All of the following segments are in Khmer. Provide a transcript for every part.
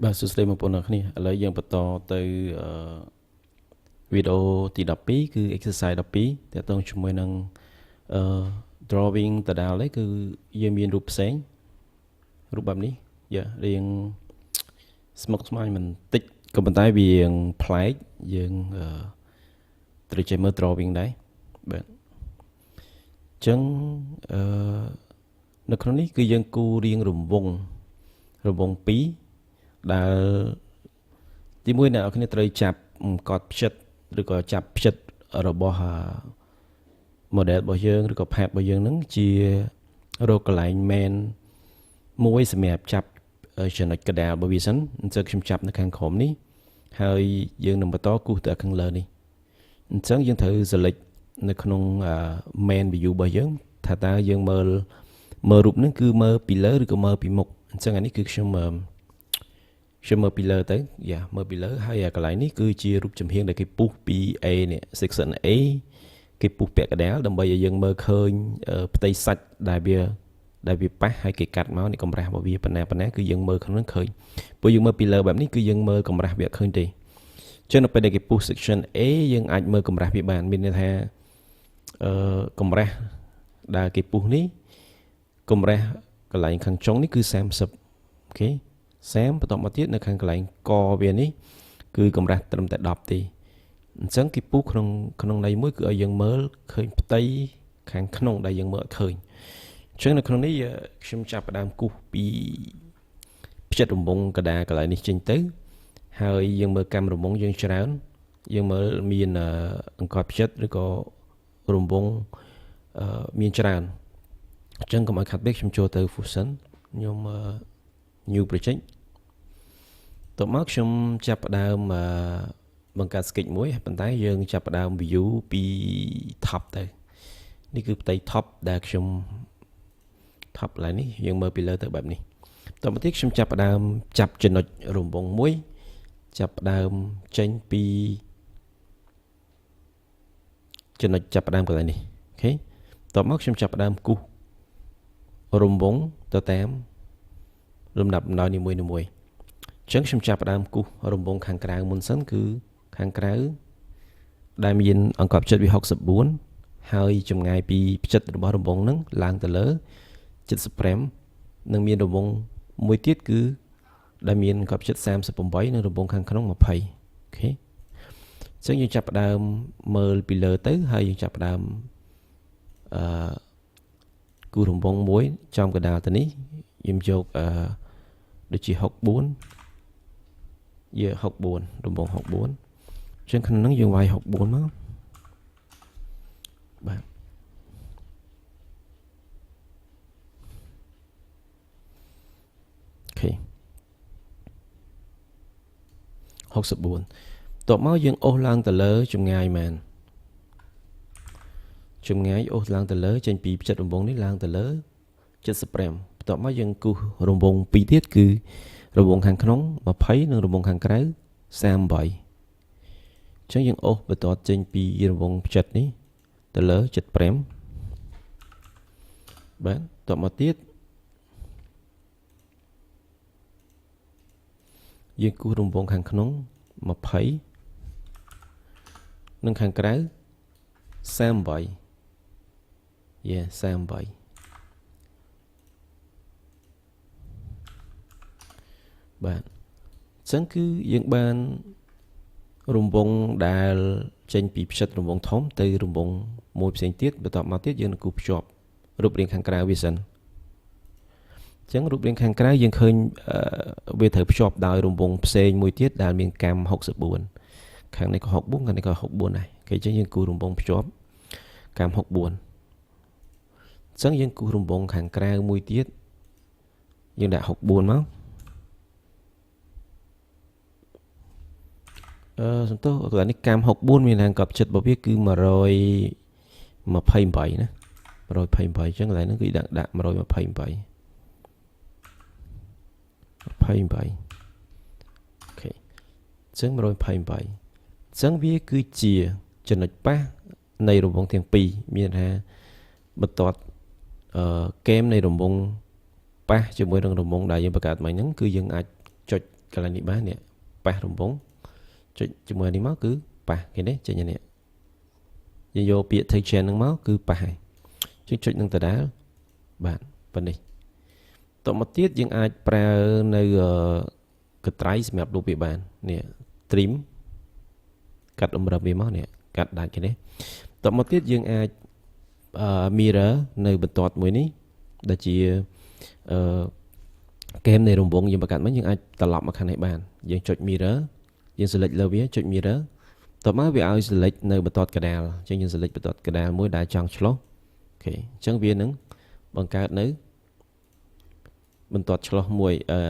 បាទសួស្តីបងប្អូនទាំងគ្នាឥឡូវយើងបន្តទៅអឺវីដេអូទី12គឺ exercise 12តើតងជាមួយនឹងអឺ drawing ដដាលនេះគឺយើងមានរូបផ្សេងរូបបែបនេះយ៉ារៀងស្មុគស្មាញបន្តិចក៏ប៉ុន្តែវាប្លែកយើងអឺត្រូវចេះមើល drawing ដែរបាទអញ្ចឹងអឺនៅក្នុងនេះគឺយើងគូរៀងរង្វង់រង្វង់2ដែលទីមួយអ្នកនរគ្នាត្រូវចាប់កត់ផ្ចិតឬក៏ចាប់ផ្ចិតរបស់ model របស់យើងឬក៏ part របស់យើងហ្នឹងជារកកន្លែង main មួយសម្រាប់ចាប់ចំណុចកដាលរបស់វាសិនអញ្ចឹងខ្ញុំចាប់នៅខាងក្រោមនេះហើយយើងនឹងបន្តគូសទៅខាងលើនេះអញ្ចឹងយើងត្រូវ select នៅក្នុង main view របស់យើងថាតើយើងមើលមើលរូបហ្នឹងគឺមើលពីលើឬក៏មើលពីមុខអញ្ចឹងអានេះគឺខ្ញុំខ្ញុំមើលពីលើទៅយ៉ាមើលពីលើហើយអាកន្លែងនេះគឺជារូបចំហៀងដែលគេពុះពី A នេះ section A គេពុះពាក់កណ្ដាលដើម្បីឲ្យយើងមើលឃើញផ្ទៃសាច់ដែលវាដែលវាប៉ះហើយគេកាត់មកនេះកម្រាស់របស់វាប៉ុណ្ណាប៉ុណ្ណាគឺយើងមើលក្នុងនោះឃើញព្រោះយើងមើលពីលើបែបនេះគឺយើងមើលកម្រាស់វាអត់ឃើញទេចឹងនៅពេលដែលគេពុះ section A យើងអាចមើលកម្រាស់វាបានមានន័យថាអឺកម្រាស់ដែលគេពុះនេះកម្រាស់កន្លែងខាងចុងនេះគឺ30អូខេ30បន្តមកទៀតនៅខាងកន្លែងកវានេះគឺកម្រាស់ត្រឹមតែ10ទេអញ្ចឹងគេពុះក្នុងក្នុងន័យមួយគឺឲ្យយើងមើលឃើញផ្ទៃខាងក្នុងដែលយើងមើលអត់ឃើញអញ្ចឹងនៅក្នុងនេះខ្ញុំចាប់ផ្ដើមគូសពីផ្ចិតរង្វង់កដាកន្លែងនេះចេញទៅហើយយើងមើលកម្មរង្វង់យើងច្រើនយើងមើលមានអង្កត់ផ្ចិតឬក៏រង្វង់មានច្រើនអញ្ចឹងកុំឲ្យខាត់ពេកខ្ញុំចូលទៅ Fusion ខ្ញុំ new project តបមកខ្ញុំចាប់ផ្ដើមបង្កើត sketch មួយប៉ុន្តែយើងចាប់ផ្ដើម view ពី top ទៅនេះគឺផ្ទៃ top ដែលខ្ញុំ top ឡើយនេះយើងមើលពីលើទៅបែបនេះតទៅទៀតខ្ញុំចាប់ផ្ដើមចាប់ចំណុចរង្វង់មួយចាប់ផ្ដើមចេញពីចំណុចចាប់ផ្ដើមកន្លែងនេះអូខេតបមកខ្ញុំចាប់ផ្ដើមគូសរង្វង់ទៅតាមលំដាប់លំដោយនីមួយៗអញ្ចឹងខ្ញុំចាប់ផ្ដើមគូសរង្វង់ខាងក្រៅមុនសិនគឺខាងក្រៅដែលមានអង្កត់ផ្ចិតវា64ហើយចម្ងាយពីផ្ចិតរបស់រង្វង់ហ្នឹងឡើងទៅលើ75និងមានរង្វង់មួយទៀតគឺដែលមានកប់ផ្ចិត38និងរង្វង់ខាងក្នុង20អូខេអញ្ចឹងយើងចាប់ផ្ដើមមើលពីលើទៅហើយយើងចាប់ផ្ដើមអឺគូរង្វង់មួយចំកណ្ដាលទៅនេះយើងយកអឺដូចជា64យក64រង្វង់64អញ្ចឹងក្នុងហ្នឹងយើងវាយ64មកបាទអូខេ64តបមកយើងអូសឡើងទៅលើចម្ងាយមែនចម្ងាយអូសឡើងទៅលើចេញពីផ្ចិតរង្វង់នេះឡើងទៅលើ75បន្ទាប់មកយើងគូសរង្វង់ពីរទៀតគឺរង្វង់ខាងក្នុង20និងរង្វង់ខាងក្រៅ38អញ្ចឹងយើងអូសបន្ទាត់ចេញពីរង្វង់ផ្ចិតនេះទៅលើ75បាទតបមកទៀតយើងគូសរង្វង់ខាងក្នុង20និងខាងក្រៅ38យេ38បាទអញ្ចឹងគឺយើងបានរង្វង់ដែលចេញពីផ្ចិតរង្វង់ធំទៅរង្វង់មួយផ្សេងទៀតបន្ទាប់មកទៀតយើងនឹងគូសភ្ជាប់រូបរាងខាងក្រៅវាសិនអញ្ចឹងរូបរាងខាងក្រៅយើងឃើញវាត្រូវភ្ជាប់ដោយរង្វង់ផ្សេងមួយទៀតដែលមានកាំ64ខាងនេះក៏64ខាងនេះក៏64ដែរគេអញ្ចឹងយើងគូសរង្វង់ភ្ជាប់កាំ64អញ្ចឹងយើងគូសរង្វង់ខាងក្រៅមួយទៀតយើងដាក់64មកអឺសំទោសកន្លែងនេះកាំ64មានខាងកប់ចិត្តរបស់វាគឺ128ណា128អញ្ចឹងកន្លែងហ្នឹងគឺដាក់ដាក់128 28អូខេអញ្ចឹង128អញ្ចឹងវាគឺជាចំណុចប៉ះនៃរង្វង់ទាំងពីរមានថាបន្ទាត់អឺគែមនៃរង្វង់ប៉ះជាមួយនឹងរង្វង់ដែលយើងបង្កើតមិញហ្នឹងគឺយើងអាចចុច កន្លែងនេះបាននេះប៉ះរង្វង់ចុចជាមួយនេះមកគឺប៉ះគេនេះចេញនេះយើងយកពាក្យ tangent ហ្នឹងមកគឺប៉ះហើយចុចចុចនឹងដដែលបាទប៉ុណ្នេះតមកទៀតយើងអាចប្រើនៅកត្រៃសម្រាប់លុបវាបាននេះ trim កាត់អម្រឹមវាមកនេះកាត់ដាច់គេនេះតមកទៀតយើងអាច mirror នៅបន្ទាត់មួយនេះដែលជាអឺគែមនៃរង្វង់យើងបង្កើតមកយើងអាចត្រឡប់មកខាងនេះបានយើងចុច mirror យើង select លើវាចុច mirror តមកវាឲ្យ select នៅបន្ទាត់កដាលអញ្ចឹងយើង select បន្ទាត់កដាលមួយដែលចង់ឆ្លុះ OK អញ្ចឹងវានឹងបង្កើតនៅបន្ទាត់ឆ្លុះមួយអឺ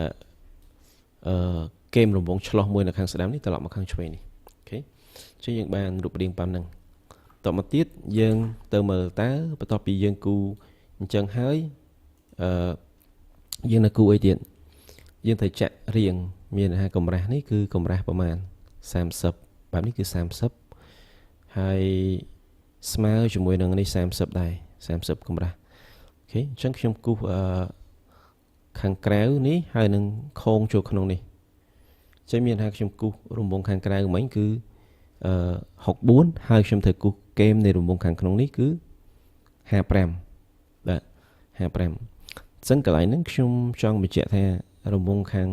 អឺគែមរង្វង់ឆ្លុះមួយនៅខាងស្ដាំនេះត្រឡប់មកខាងឆ្វេងនេះ OK អញ្ចឹងយើងបានរូបរាងប៉ុណ្ណឹងតមកទៀតយើងទៅមើលតើបន្ទាប់ពីយើងគូអញ្ចឹងហើយអឺយើងនៅគូអីទៀតយើងត្រូវចាក់រៀងមានថាកម្រាស់នេះគឺកម្រាស់ប្រមាណ30បែបនេះគឺ30ហើយស្មើជាមួយនឹងនេះ30ដែរ30កម្រាស់ OK អញ្ចឹងខ្ញុំគូសអឺខាងក្រៅនេះហើយនឹងខងចូលក្នុងនេះចឹងមានថាខ្ញុំគូសរង្វង់ខាងក្រៅមិញគឺអឺ64ហើយខ្ញុំត្រូវគូសគែមនៃរង្វង់ខាងក្នុងនេះគឺ55បាទ55អញ្ចឹងកន្លែងហ្នឹងខ្ញុំចង់បញ្ជាក់ថារង្វង់ខាង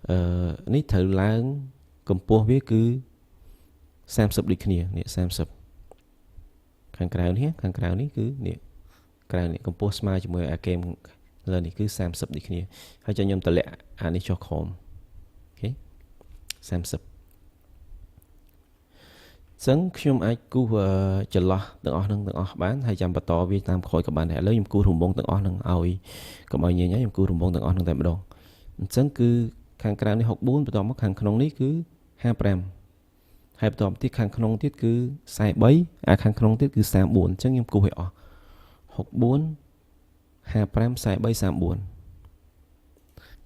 អឺនេះត្រូវឡើងកម្ពស់វាគឺ30ដូចគ្នានេះ30ខាងក្រៅនេះខាងក្រៅនេះគឺនេះក្រៅនេះកម្ពស់ស្មើជាមួយអាគែមលើនេះគឺ30ដូចគ្នាហើយចាំខ្ញុំតម្លាក់អានេះចុះក្រោម OK 30ចឹងខ្ញុំអាចគូសចន្លោះទាំងអស់នឹងទាំងអស់បានហើយចាំបន្តវាតាមក្រោយក៏បានដែរឥឡូវខ្ញុំគូសរង្វង់ទាំងអស់នឹងឲ្យកុំឲ្យញញខ្ញុំគូសរង្វង់ទាំងអស់នឹងតែម្ដងអញ្ចឹងគឺខាងក្រៅនេះ64បន្ទាប់មកខាងក្នុងនេះគឺ55ហើយបន្ទាប់ទៀតខាងក្នុងទៀតគឺ43អាខាងក្នុងទៀតគឺ34អញ្ចឹងខ្ញុំគូសឲ្យអស់64 55 43 34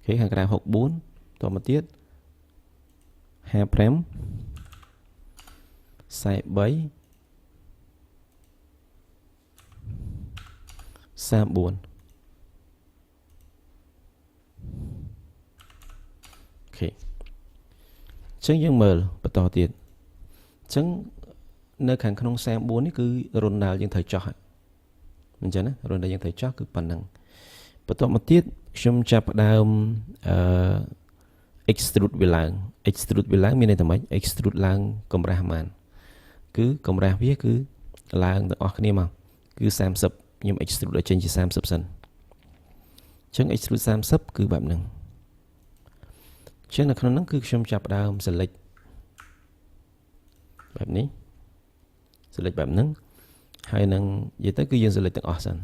OK ខាងក្រៅ64បន្តមកទៀត55 43 34 OK អញ្ចឹងយើងមើលបន្តទៀតអញ្ចឹងនៅខាងក្នុង34នេះគឺរុនដាល់យើងត្រូវចោះអញ្ចឹងណារុនដែលយើងត្រូវចោះគឺប៉ុណ្ណឹងបន្ទាប់មកទៀតខ្ញុំចាប់ផ្ដើមអឺ extrude វាឡើង extrude វាឡើងមានន័យថាម៉េច extrude ឡើងកម្រាស់ប៉ុន្មានគឺកម្រាស់វាគឺឡើងទាំងអស់គ្នាមកគឺ30ខ្ញុំ extrude ឲ្យចេញជា30សិនអញ្ចឹង extrude 30គឺបែបហ្នឹងអញ្ចឹងនៅក្នុងហ្នឹងគឺខ្ញុំចាប់ផ្ដើម select បែបនេះ select បែបហ្នឹងហើយនឹងនិយាយទៅគឺយើង select ទាំងអស់សិន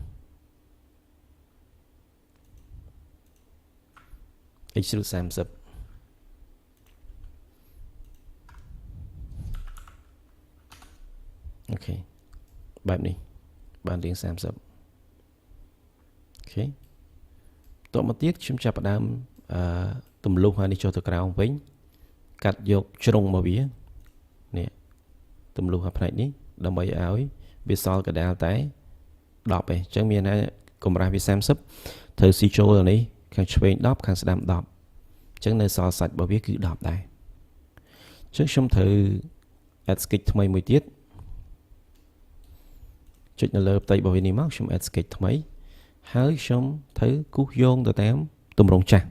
extrude 30 OK បែបនេះបានរៀង30 OK តមកទៀតខ្ញុំចាប់ផ្ដើមអឺទម្លុះហើយនេះចុះទៅក្រោមវិញកាត់យកជ្រុងមកវានេះទម្លុះអាផ្នែកនេះដើម្បីឲ្យវាសល់កដាលតែ10ឯងអញ្ចឹងមានថាកម្រាស់វា30ត្រូវស៊ីចូលដល់នេះខាងឆ្វេង10ខាងស្ដាំ10អញ្ចឹងនៅសល់សាច់របស់វាគឺ10ដែរអញ្ចឹងខ្ញុំត្រូវ add sketch ថ្មីមួយទៀតចុចនៅលើផ្ទៃរបស់វានេះមកខ្ញុំ add sketch ថ្មីហើយខ្ញុំត្រូវគូសយោងទៅតាមទម្រង់ចាស់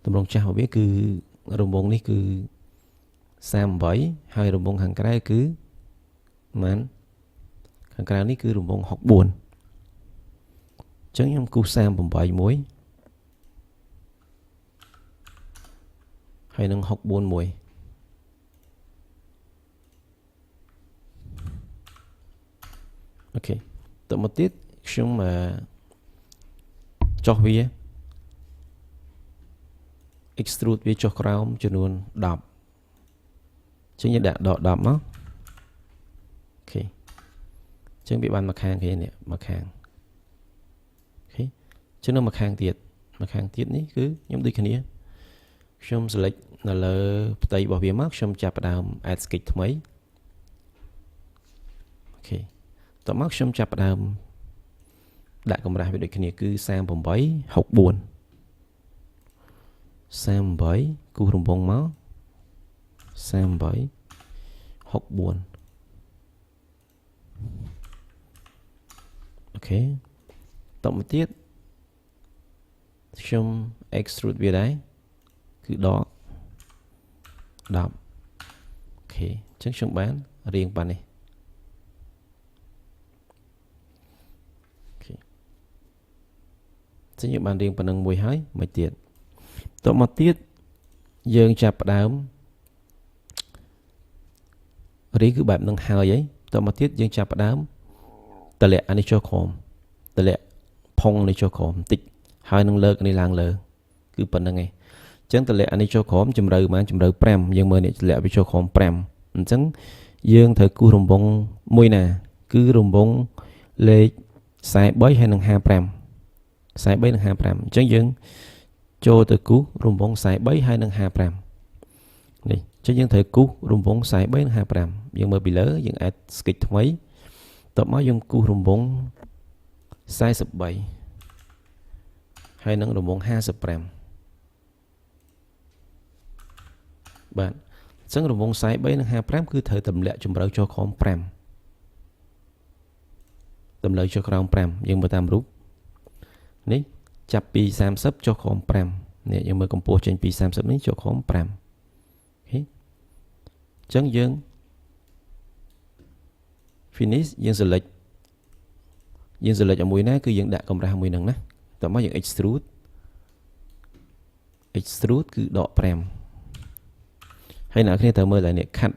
ទម្រង់ចាស់របស់វាគឺរង្វង់នេះគឺ38ហើយរង្វង់ខាងក្រៅគឺប៉ុន្មានខាងក្រៅនេះគឺរង្វង់64អញ្ចឹងខ្ញុំគូស38មួយហើយនឹង64មួយ OK តមកទៀតខ្ញុំចុះវា extrude វាចុះក្រោមចំនួន10ចឹងយើងដាក់ដក10មក OK ចឹងវាបានមកខាងគេនេះមកខាង OK ចឹងនៅមកខាងទៀតមកខាងទៀតនេះគឺខ្ញុំដូចគ្នាខ្ញុំ select នៅលើផ្ទៃរបស់វាមកខ្ញុំចាប់ផ្ដើម add sketch ថ្មី OK តមកខ្ញុំចាប់ផ្ដើមដាក់កម្រាស់វាដូចគ្នាគឺ38 64 38គូសរង្វង់មក38 64 OK តមកទៀតខ្ញុំ extrude វាដែរគឺដក10 OK អញ្ចឹងខ្ញុំបានរៀងប៉ុណ្នេះ OK ចឹងយើងបានរៀងប៉ុណ្ណឹងមួយហើយមួយទៀតតមកទៀតយើងចាប់ផ្ដើមរីគឺបែបនឹងហើយហីតមកទៀតយើងចាប់ផ្ដើមតម្លាក់អានេះចុះក្រោមតម្លាក់ផុងនេះចុះក្រោមបន្តិចហើយនឹងលើកនេះឡើងលើគឺប៉ុណ្្នឹងឯងអញ្ចឹងតម្លាក់អានេះចុះក្រោមជម្រៅបានជម្រៅ5យើងមើលនេះតម្លាក់វាចុះក្រោម5អញ្ចឹងយើងត្រូវគូសរង្វង់មួយណាគឺរង្វង់លេខ43ហើយនិង55 43និង55អញ្ចឹងយើងចូលទៅគូសរង្វង់43ហើយនិង55នេះអញ្ចឹងយើងត្រូវគូសរង្វង់43និង55យើងមើលពីលើយើង add sketch ថ្មីតបមកយើងគូសរង្វង់43ហើយនឹងរង្វង់55បាទអញ្ចឹងរង្វង់43និង55គឺត្រូវទម្លាក់ជម្រៅចុះក្រោម5តម្លៃចុះក្រោម5យើងមើលតាមរូបនេះចាប់ពី30ចុះក្រោម5នេះយើងមើលកម្ពស់ចេញពី30នេះចុះក្រោម5 OK អញ្ចឹងយើង finish យើង select យើង select ឲ្យមួយណាគឺយើងដាក់កម្រាស់មួយហ្នឹងណាតោះមកយើង extrude extrude គឺដក5ហើយអ្នកគ្នាត្រូវមើលឡើងនេះ cut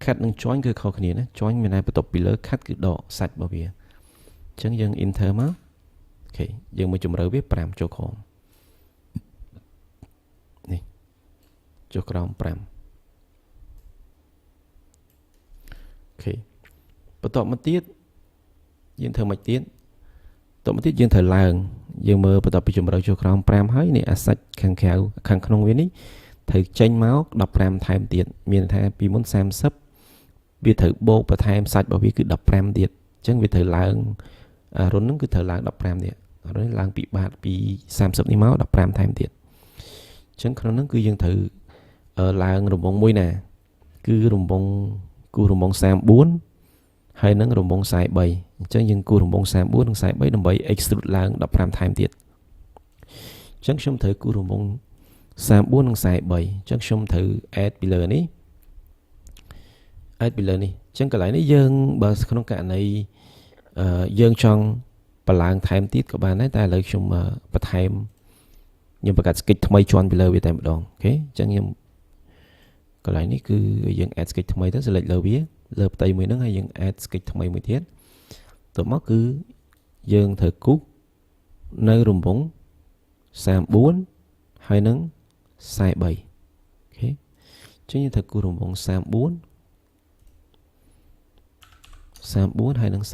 cut និង join គឺខុសគ្នាណា join មានតែបន្ទាប់ពីលើ cut គឺដកសាច់របស់វាអញ្ចឹងយើង enter មក OK យើងមកជម្រៅវា5ចូលក្រោមនេះចុះក្រោម5 OK បន្ទាប់មកទៀតយើងធ្វើមកទៀតបន្ទាប់មកទៀតយើងត្រូវឡើងយើងមើលបន្ទាប់ពីជម្រៅចុះក្រោម5ហើយនេះអាសាច់ខាងក្រៅខាងក្នុងវានេះត្រូវចេញមក15ថែមទៀតមានថាពីមុន30វាត្រូវបូកបន្ថែមសាច់របស់វាគឺ15ទៀតអញ្ចឹងវាត្រូវឡើងរុនហ្នឹងគឺត្រូវឡើង15ទៀតរុនឡើងពីបាតពី30នេះមក15ថែមទៀតអញ្ចឹងក្នុងហ្នឹងគឺយើងត្រូវឡើងរង្វង់មួយណាគឺរង្វង់គូរង្វង់34ហើយនឹងរង្វង់43អញ្ចឹងយើងគូរង្វង់34និង43ដើម្បី extrude ឡើង15ថែមទៀតអញ្ចឹងខ្ញុំត្រូវគូរង្វង់34និង43អញ្ចឹងខ្ញុំត្រូវ add ពីលើនេះ add ពីលើនេះអញ្ចឹងកន្លែងនេះយើងបើក្នុងករណីយើងចង់បន្ឡើងថែមទៀតក៏បានដែរតែឥឡូវខ្ញុំបន្ថែមខ្ញុំបង្កើត sketch ថ្មីជាន់ពីលើវាតែម្ដង OK អញ្ចឹងខ្ញុំកន្លែងនេះគឺយើង add sketch ថ្មីទៅ select លើវាលើផ្ទៃមួយហ្នឹងហើយយើង add sketch ថ្មីមួយទៀតទៅមកគឺយើងត្រូវគូសនៅរង្វង់34ហើយនឹង43 OK ចឹងយើងត្រូវគូសរង្វង់34 34ហើយនឹង43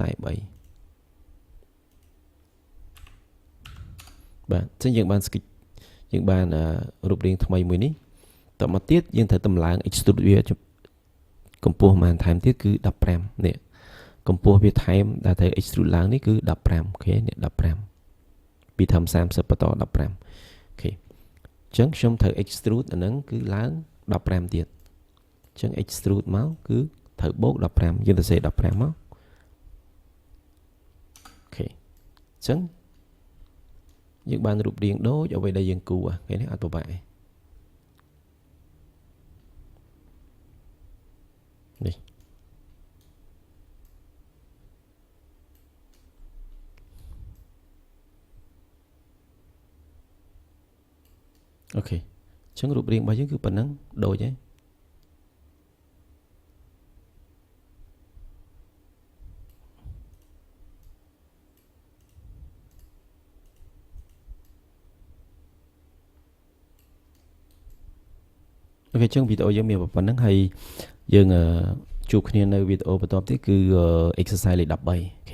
បាទអញ្ចឹងយើងបាន sketch យើងបានរូបរាងថ្មីមួយនេះតមកទៀតយើងត្រូវតម្លើង extrude វាកម្ពស់ប្រហែលថែមទៀតគឺ15នេះកម្ពស់វាថែមដែលត្រូវ extrude ឡើងនេះគឺ15 OK នេះ15ពីធំ30បន្ត15 OK អញ្ចឹងខ្ញុំត្រូវ extrude អាហ្នឹងគឺឡើង15ទៀតអញ្ចឹង extrude មកគឺត្រូវបូក15យើងទៅសេ15មក OK អញ្ចឹងយើងបានរូបរាងដូចអ្វីដែលយើងគូគេនេះអត់ពិបាកទេនេះ OK អញ្ចឹងរូបរាងរបស់យើងគឺប៉ុណ្ណឹងដូចហើយ OK អញ្ចឹងវីដេអូយើងមានប៉ុណ្្នឹងហើយយើងជួបគ្នានៅវីដេអូបន្ទាប់ទៀតគឺ exercise លេខ13 OK